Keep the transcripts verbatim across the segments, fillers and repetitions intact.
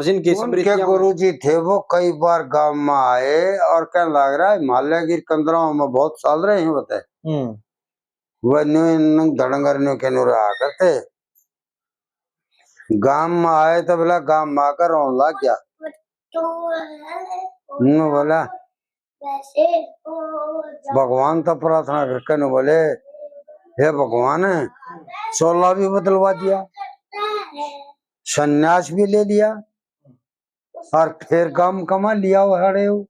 जिनकी उनके स्मृतियां में गुरु जी थे, वो कई बार गांव में आए और कहने लग रहा है, हिमालय गिर कंदराओं में बहुत साल रहे हैं, बताए। हम्म। वह न्यू इन धड़ंगर न्यू के न्यू रहा करते। गांव में आए तो बोला, गांव में आकर रोने लग गया। न्यू बोला, भगवान तो प्रार्थना करके न्यू बोले, हे भगवान, चोला भी बदलवा दिया, सन्यास भी ले लिया और फिर गांव कमा लिया वो हड़े हो।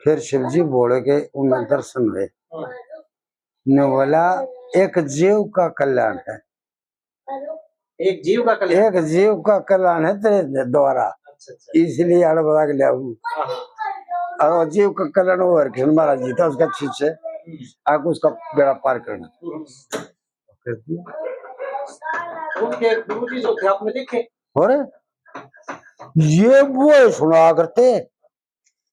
फिर शिव जी भोले के उन्हें दर्शन हुए। न्यू बोला, एक जीव का कल्याण है। एक जीव का कल्याण? एक जीव का कल्याण है तेरे द्वारा। अच्छा, अच्छा। इसलिए हड़बड़ा के लिया हूँ। हाँ, हाँ। और वो जीव का कल्याण वो हरकृष्ण महाराज जी था, उसका शिष्य। हम्म। आपको उसका बेड़ा पार करना। हम्म। कर दिया। उनके गुरु जी जो थे, आपने देखे? और ये वो सुना करते,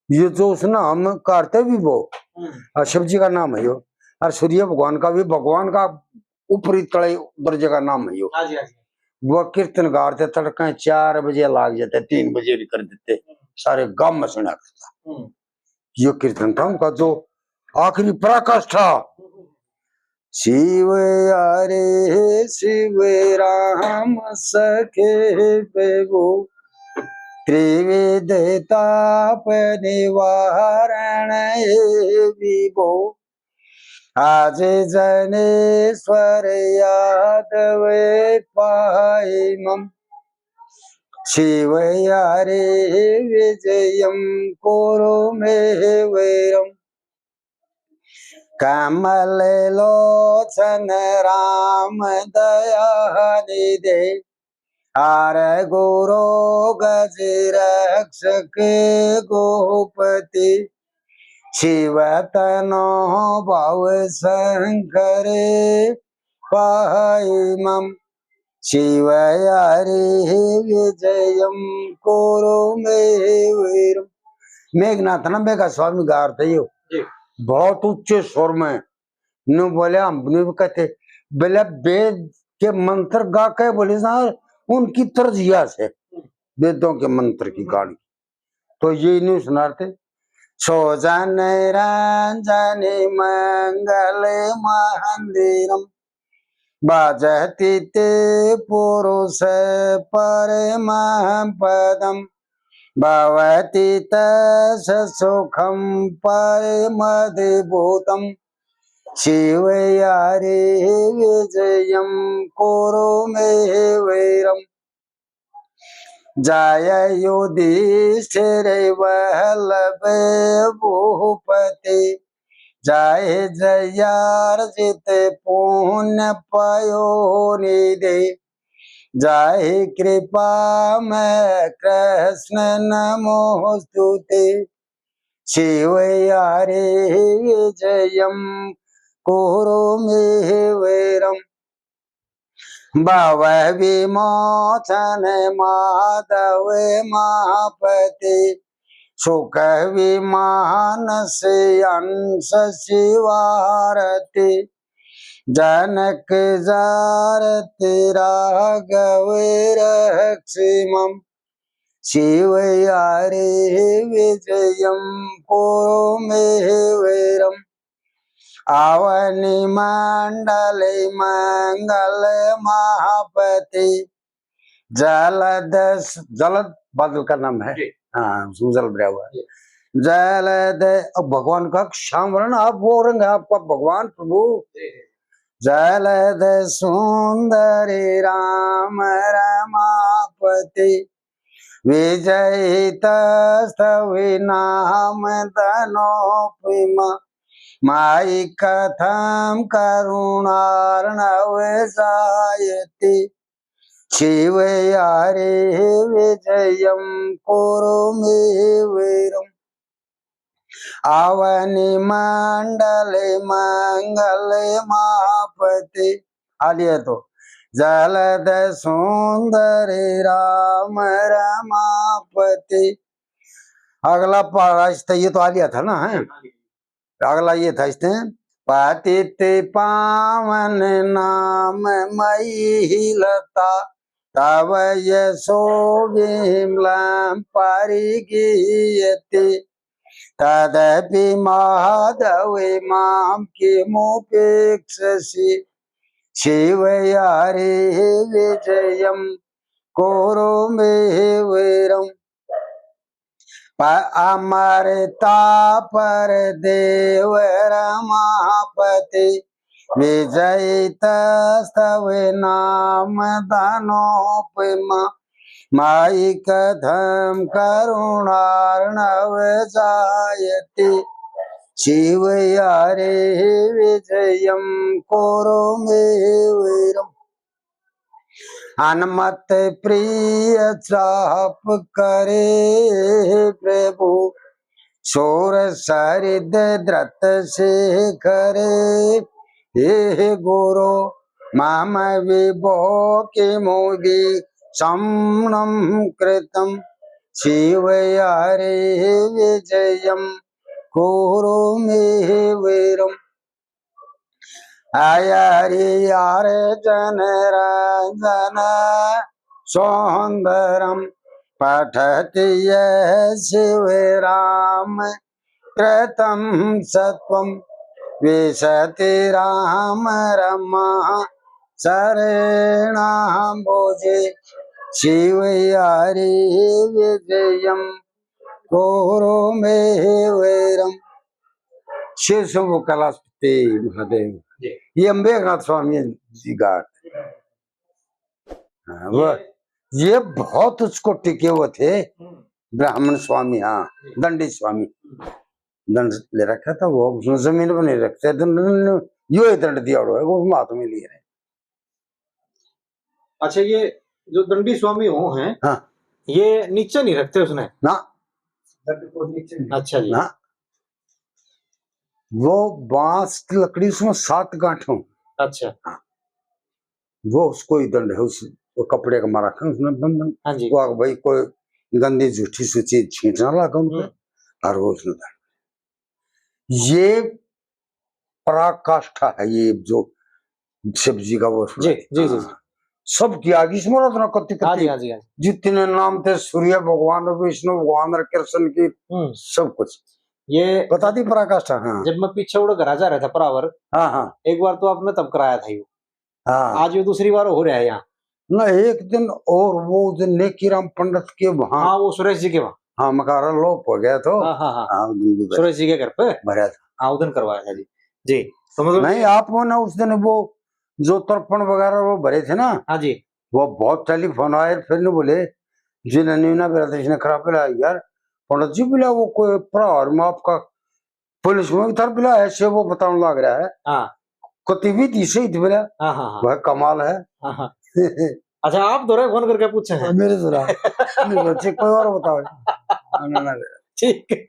ये जो उसने हम करते भी वो, हम्म। और शिव जी का नाम है यो, और सूर्य भगवान का भी, भगवान का ऊपरी तले दर्जे का नाम है यो। हाँ जी, हाँ जी। वो कीर्तन गाते तड़के चार बजे लाग जाते, तीन बजे कर देते, हम्म। सारे गांव में सुना करता। हम्म। यो कीर्तन था उनका जो आखिरी पराकाष्ठा। हम्म। शिव हरे शिव राम सखे प्रभु, त्रिविध ताप निवारण हे विभो। आज जनेश्वर यादव पाई मम, शिव हरे विजयम कुरु मे वैरम। कमल लोचन राम दया निधे, आर गुरु गज रक्षक गोपति। शिव तनो भव शंकर पाई मम, शिव हरे विजयम कुरु मे वैरम। मेघनाथ ना मेघा स्वामी गार थे यो। जी। बहुत ऊंचे स्वर में न्यू बोले, हम न्यू कहते, बोले, वेद के मंत्र गा के बोले ना, उनकी तर्ज या से, वेदों के मंत्र की गाली। तो ये न्यू सुनाते, सोजन रंजन मंगल मंदिरम, बाजती ते पुरुष परम पदम, भवती तस सुखम परम अद्भुतम। शिव हरे विजयम कुरु मे वैरम। जय युधिष्ठिर वल्लभ भूपति, जय जयार्जित पुण्य पयो निधि, जय कृपा में कृष्ण नमोस्तुते। शिव हरे विजयम कुरु मे वैरम। भव विमोचन माधव महापति, सुख विमान से अंश शिवारती। जनक जारती राघव रक्ष मम, शिव हरे विजयम कुरु मे वैरम। अवनि मंडल मंगल महापति, जलद, जलद बादल का नाम है। जी। हाँ, उसमें जल भरा हुआ है। जी। जलद, अब भगवान का श्याम वरण, आप वो रंग है आपका भगवान प्रभु। जी। जलद सुंदर राम रमापति, विजहित स्तवि नाम धनोपमा, माई कथम करुणार्णव जायति। शिव हरे विजयम कुरु मे वैरम। अवनि मंडल मंगल महापति। आ लिया तो, जलद सुंदर राम रमापति। अगला पारा इस, ये तो आ लिया था ना, है? अगला ये था इसने, पतित पावन नाम महिलता, तव यशो विमलं परिगीयते। तदपि माधव मां किमुपेक्षसि। शिव हरे विजयं कुरु मे वीरम्। प-, अमरता पर देव रमापति, विजयिता स्तव नाम धनोपमा। माई कथम करुणार्णव जायति, शिव हरे विजयम कुरु मे वीरम। हनुमत प्रिय चाप करे प्रभु, शूर सरिद द्रत से करे। हे गुरु मम विभो किमु समणम कृतम, शिव हरे विजयम कुरु मे वीरम। हरि अर्जुन रंजन सुंदरम, पठति यह शिव राम कृतम सत्वम, विशति राम रमा शरणाम्बुजे। शिव हरे विजयम कुरु मे वीरम। शिव शंभु कैलाशपति महादेव। जी। ये मेघनाथ स्वामी जी घाट। हाँ, वो, ये बहुत उच्च कोटि के वो थे, हम्म। ब्राह्मण स्वामी, हाँ, जी। दंडी स्वामी। हम्म। दंड ले रखा था वो, उसने जमीन पर नहीं रखते, दंड, दंड, यो ही दंड दिया हुआ है, वो उसमें हाथ में लिए रहे। अच्छा, ये जो दंडी स्वामी हो हैं, हाँ। ये नीचे नहीं रखते उसने? ना। दंड को नीचे नहीं। अच्छा जी। ना। वो बांस की लकड़ी, उसमें सात गांठ हो। अच्छा। हाँ। वो उसको ही दंड है, उस, वो कपड़े का मारा रखा उसने बंधन। हाँ जी। वो आग भाई कोई गंदी झूठी सी चीज छींटना लगा उनके, हम्म। और वो उसने दंड। ये पराकाष्ठा है, ये जो शिव जी का वो जी, जी, जी, जी। हाँ। सबकी आगी इसमें रत्न कत्ती हाँ जी, कत्ती। हाँ जी, हाँ जी। जितने नाम थे, सूर्य भगवान, विष्णु भगवान और कृष्ण की, हम्म। सब कुछ। ये बता दी पराकाष्ठा, हाँ। जब मैं पीछे उड़ घर आ जा रहा था, परावर, हाँ, हाँ। एक बार तो आपने तब कराया था यो। हाँ। आज ये दूसरी बार हो रहा है यहाँ। ना, एक दिन और वो उस दिन नेकीराम पंडित के वहाँ। हाँ, वो सुरेश जी के वहाँ। हाँ, मकारा लोप हो गया तो। हाँ, हाँ, हाँ। हाँ, उस दिन भी भरा। सुरेश जी के घर पे। भरा था। हाँ, उस दिन करवाया था जी। जी। तो मतलब नहीं, आपको ना उस दिन वो जो तर्पण वगैरह वो भरे थे ना, हाँ जी। वो बहुत टेलीफोन आए, फिर नहीं बोले, जिन्हें नहीं ना बेरा था, इसने खराब बोला, "यार, पंडित जी," बोला, "वो कोई प्रहार में आपका पुलिस में उतर बोला, ऐसे वो बताने लग रहा है।" हाँ। गतिविधि सही थी बोला, हाँ, हाँ, हाँ। "वह कमाल है।" हाँ, हाँ। अच्छा, आप दोरे फोन करके पूछे हैं? मेरे दोरा। नहीं, बच्चे कोई और बताओ। ना, ना, ना। ठीक है।